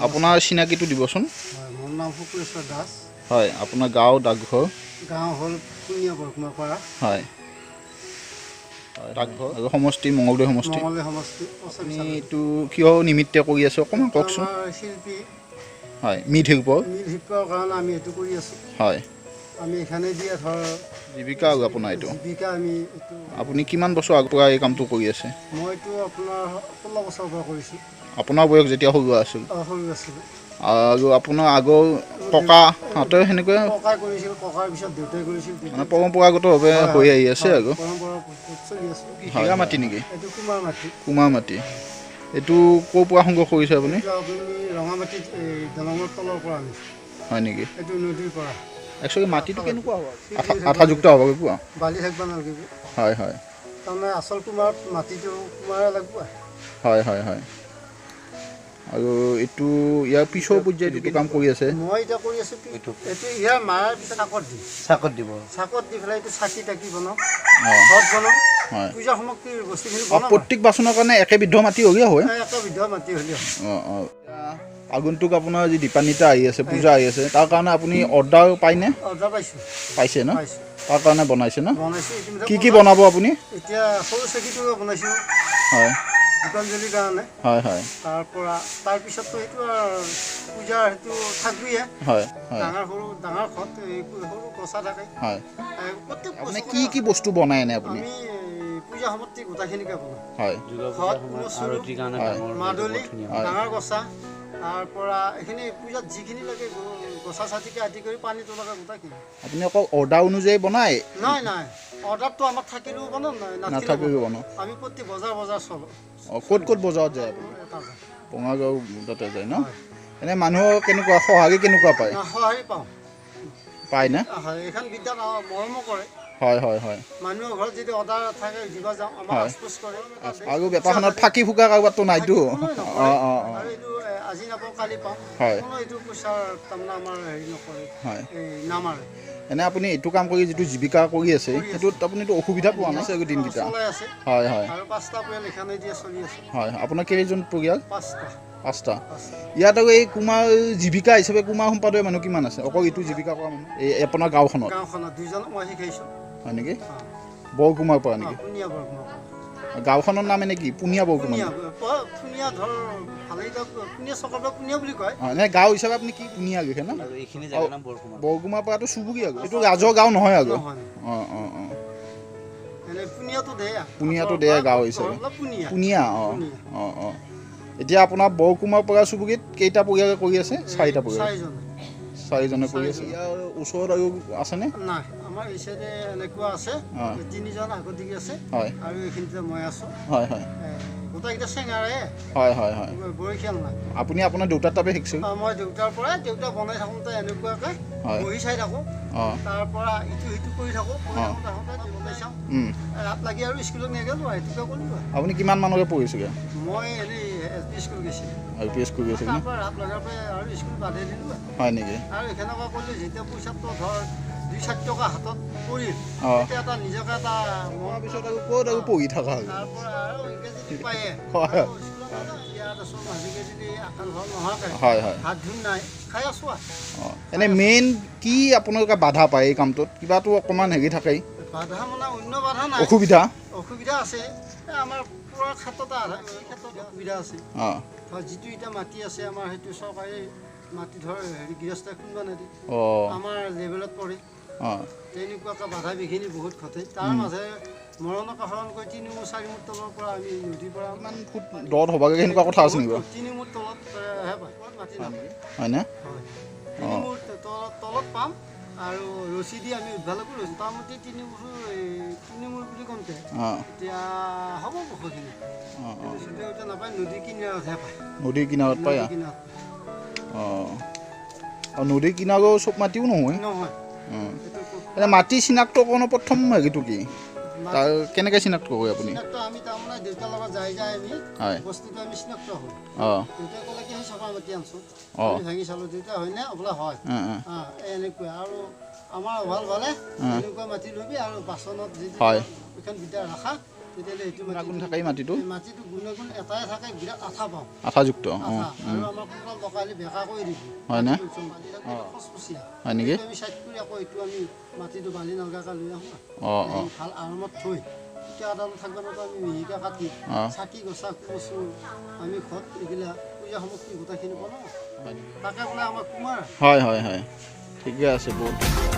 আপোনাৰ চিনাকিটো দিবচোন। মোৰ নাম শুক্লেশ্বৰ দাস। হয়, আপোনাৰ গাঁও ডাকঘৰ? গাঁও হ'ল পুনিয়া বৰকুমাৰপাৰা। হয়, ডাকঘৰ আৰু সমষ্টি মঙলদৈ সমষ্টি। মঙলদৈ সমষ্টি। আপুনি এইটো কিয় নিমিত্তে কৰি আছে অকণমান কওকচোন। শিল্পী। হয়, মৃৎশিল্প। মৃৎশিল্পৰ কাৰণে আমি এইটো কৰি আছোঁ। হয়, আমি এখানে দিয়ে ধৰ জীৱিকা আৰু আপোনাৰ এইটো জীৱিকা। আমি এইটো আপুনি কিমান বছৰ আগৰ পৰা এই কামটো কৰি আছে? মইতো আপোনাৰ 16 বছৰৰ পৰা কৰিছোঁ। আপোনাৰ বয়স যেতিয়া সৰু আছিল? সৰু আছিলোঁ। আৰু আপোনাৰ আগৰ ককাহঁতেও সেনেকুৱা? ককাই কৰিছিল, ককাৰ পিছত দেউতাই কৰিছিল। মানে পৰম্পৰাগতভাৱে হৈ আহি আছে আৰু। পৰম্পৰা চলি আছে। হীৰা মাটি নেকি? এইটো কুমাৰ মাটি। কুমাৰ মাটি। এইটো ক'ৰ পৰা সংগ্ৰহ কৰিছে আপুনি? আপুনি ৰঙামাটিত, এই দলঙৰ তলৰ পৰা আনিছোঁ। হয় নেকি? এইটো নদীৰ পৰা। একচুৱেলি মাটিটো কেনেকুৱা হ'ব? আঠাযুক্ত হ'ব লাগিব, বালি থাকিব নালাগিব। হয় হয়, তাৰমানে আচল কুমাৰত মাটিটো কুমাৰে লাগিব। হয় হয় হয়। আৰু এইটো ইয়াৰ পিছৰ পৰ্যায়ত যিটো কাম কৰি আছে? মই এতিয়া কৰি আছোঁ এইটো ইয়াৰ মাৰাৰ পিছত চাকত দিম। চাকত দিব। চাকত দি পেলাই এইটো চাকি তাকি বনাওঁ, ঘৰত বনাওঁ, পূজা সামগ্ৰীৰ বস্তুখিনি বনাওঁ। প্ৰত্যেক বাচনৰ কাৰণে একেবিধ মাটি হ'লেও হয়? একেবিধ মাটি হ'লেও হয়। অঁ অঁ। আগন্তুক আপোনাৰ যি দীপান্বিতা আহি আছে, পূজা আহি আছে, তাৰ কাৰণে আপুনি অৰ্ডাৰ পায়নে? অৰ্ডাৰ পাইছোঁ। পাইছে ন? তাৰ কাৰণে বনাইছে ন? বনাইছোঁ। কি কি বনাব আপুনি? এতিয়া সৰু চাকিটো বনাইছোঁ। হয়, দীপাঞ্জলিৰ কাৰণে। হয় হয়। তাৰ পৰা তাৰপিছততো সেইটো আৰু পূজাৰ সেইটো থাকবিয়ে। হয় হয়। ডাঙৰ সৰু ডাঙৰ ঘৰত সৰু কচা থাকে। হয়। প্ৰত্যেক আপুনি কি কি বস্তু বনায় এনে আপুনি? আমি পূজা সামগ্ৰী গোটেইখিনিকে বনাওঁ। হয়। ঘৰত মাদলি, ডাঙৰ গছা, তাৰ পৰা এইখিনি পূজাত যিখিনি লাগে গছা চাতিকে আদি কৰি পানী তোলাকে গোটেইখিনি। আপুনি অকল অৰ্ডাৰ অনুযায়ী বনায়? নাই নাই, অৰ্ডাৰটো আমাৰ থাকিলেও বনাওঁ, নাথাকিলেও বনাওঁ। আমি প্ৰতি বজাৰ বজাৰ চলোঁ। অঁ, ক'ত ক'ত বজাৰত যায় আপুনি? বঙাইগাঁও তাতে যায় ন? এনে মানুহৰ কেনেকুৱা সঁহাৰি কেনেকুৱা পায়? সঁহাৰি পাওঁ। পায় না? হয়, এইখন বিদ্যাত মৰমো কৰে। হয় হয় হয়। মানুহৰ ঘৰত যদি অৰ্ডাৰ থাকে দিব যাওঁ, আমাক আচপোচ কৰে। আৰু বেপাৰখনত ফাঁকি ফুকা কাৰোবাৰতো নাইতো? অঁ অঁ অঁ। আৰু এইটো আজি নাপাওঁ কালি পাওঁ। হয়। কোনো এইটো পইচাৰ তাৰমানে আমাৰ হেৰি নকৰে। হয়, এই নামাৰে। এনে আপুনি এইটো কাম কৰি যিটো জীৱিকা কৰি আছে, সেইটোত আপুনিতো অসুবিধা পোৱা নাই চাগে দিনকেইটা? চলাই আছে। হয় হয়। আৰু 5টা পৰিয়াল এইখানে দিয়ে চলি আছে। হয়। আপোনাৰ কেইজন পৰিয়াল? 5টা। 5টা। ইয়াত আৰু এই কুমাৰ জীৱিকা হিচাপে কুমাৰ সম্পাদক মানুহ কিমান আছে? অকল এইটো জীৱিকা কৰা মানুহ এই আপোনাৰ গাঁওখনত? গাঁওখনত 2জনক মই শিকাইছোঁ। হয় নেকি? বৰকুমাৰ পৰা নেকি? পুনিয়া বৰকুমাৰ। গাঁওখনৰ নাম এনে কি? পুনিয়া বৰকুমাৰ। পুনিয়া ধৰ ভালেই, পুনিয়া চকৰ পৰা পুনিয়া বুলি কয়। অঁ, এনে গাঁও হিচাপে আপুনি কি পুনিয়া লিখে ন? এইখিনি জেগাৰ নাম বৰকুমাৰ। বৰকুমাৰ পৰাটো চুবুৰী আৰু এইটো ৰাজৰ গাঁও নহয় আৰু? অঁ অঁ অঁ। এনে পুনিয়াটো দেয়া। পুনিয়াটো দেয়া গাঁও হিচাপে। পুনিয়া। অঁ অঁ অঁ। এতিয়া আপোনাৰ বৰকুমাৰ পৰা চুবুৰীত কেইটা পৰিয়ালে কৰি আছে? 4টা পৰিয়াল। 4জনে কৰি আছে। ইয়াৰ ওচৰত আৰু আছেনে? নাই, আমাৰ এই চাইডে এনেকুৱা আছে, 3জন আগত দিকে আছে। হয়। আৰু এইখিনিতে মই আছোঁ। হয় হয়। গোটেইকেইটা চেঙাৰে। হয় হয় হয়। বয়সীয়াল নাই। আপুনি আপোনাৰ দেউতাৰ তাপে শিকিছিল? মই দেউতাৰ পৰাই, দেউতা বনাই থাকোঁতে এনেকুৱাকৈ বহি চাই থাকোঁ। তাৰ পৰা ইটো সিটো কৰি থাকোঁ, কৰি থাকোঁতে বনাই চাওঁ। ৰাত লাগি আৰু স্কুলত নেগেলোঁ, সেইটোকে কৰিলোঁ। আপুনি কিমান মানলৈ পঢ়িছিলে? মই এনেই এল পি স্কুল গৈছিলোঁ। এল পি স্কুল গৈছিল? তাৰ পৰা ৰাত লগাৰ পৰা আৰু স্কুল বাদেই দিলোঁ। হয় নেকি? আৰু সেনেকুৱা কৰিলোঁ, যেতিয়া পইচাটো ধৰ 2-4 টকা হাতত পৰিল, তেতিয়া এটা নিজকে এটা মৰাৰ পিছত আৰু ক'ত আৰু পঢ়ি থকা হ'ল। তাৰ পৰা আৰু এনেকৈ যদি পায়ে হয় হয়। হাত ধুই নাই খাই আছোঁ। অঁ, এনে মেইন কি আপোনালোকে বাধা পায় এই কামটোত? কিবাটো অকণমান হেৰি থাকেই। বাধা মানে অন্য বাধা নাই, অসুবিধা? অসুবিধা আছে আমাৰ পুৰা ক্ষেত্ৰতে, আধা ক্ষেত্ৰত অসুবিধা আছে। অঁ, ধৰ যিটো এতিয়া মাটি আছে আমাৰ, সেইটো চৰকাৰী মাটি ধৰ হেৰি গৃহস্থই কোনোবা নিদিয়ে, আমাৰ লেভেলত পৰে। অঁ, তেনেকুৱাকৈ বাধা বিঘিনি বহুত ঘটে। তাৰ মাজে মৰণক আহৰণ কৰি 3 মূৰ 4 মূৰ তলৰ পৰা আমি নদীৰ পৰা ইমান ফুট দত হ'বগৈ সেনেকুৱা কথা আছে নেকি? 3 মূৰ তলতহে পায়, মাটি নাপায়। হয়নে? হয়, 3 মূৰ তলত পাম আৰু ৰছী দি আমি উঠব লাগিব। মোটামুটি 3 মূৰ বুলি কওঁতে এতিয়া হ'ব বহুখিনি। এতিয়া নাপায়, নদীৰ কিনাৰতহে পায়। নদীৰ কিনাৰত পায়? অঁ, আৰু নদীৰ কিনাৰো চব মাটিও নহয়? নহয়। এনে মাটি চিনাক্তকৰণৰ প্ৰথম হেৰিটো কি? তাৰ কেনেকৈ চিনাক্ত কৰে আপুনি? চিনাক্ত আমি তাৰমানে দেউতাৰ লগত যাই যাই আমি বস্তুটো আমি চিনাক্ত হ'ল। দেউতাই ক'লে কি সেই চপা মাটি আনছোঁ, আমি ভাঙি চালোঁ, দেউতা হয়নে? বোলে হয়। এনেকুৱা আৰু আমাৰ ভাল ভালে এনেকুৱা মাটি ল'বি আৰু বাচনত যিটো এইখন বিদ্যা ৰাখা, তেতিয়াহ'লে সেইটো গুণাগুণ থাকে এই মাটিটো। এই মাটিটো গুণাগুণ এটাই থাকে, বিৰাট আঠা পাওঁ। আঠাযুক্ত। আঠা আৰু আমাৰ কোদাল দকা হ'লে বেকা কৰি দিব। হয়নে? খচখচীয়া। হয় নেকি? আমি চাইড কৰি আকৌ এইটো আমি মাটিটো বালি নলগাকৈ লৈ আহোঁ। অঁ অঁ ভাল আৰামত থৈ এতিয়া আদাল থাকিব নোৱাৰো, আমি মিহিকৈ কাটি চাকি গছা কচু আমি ঘৰত এইগিলা পূজা সামগ্ৰী গোটেইখিনি বনাওঁ। তাকে বোলে আমাৰ কুমাৰ। হয় হয় হয়, ঠিকে আছে বহুত।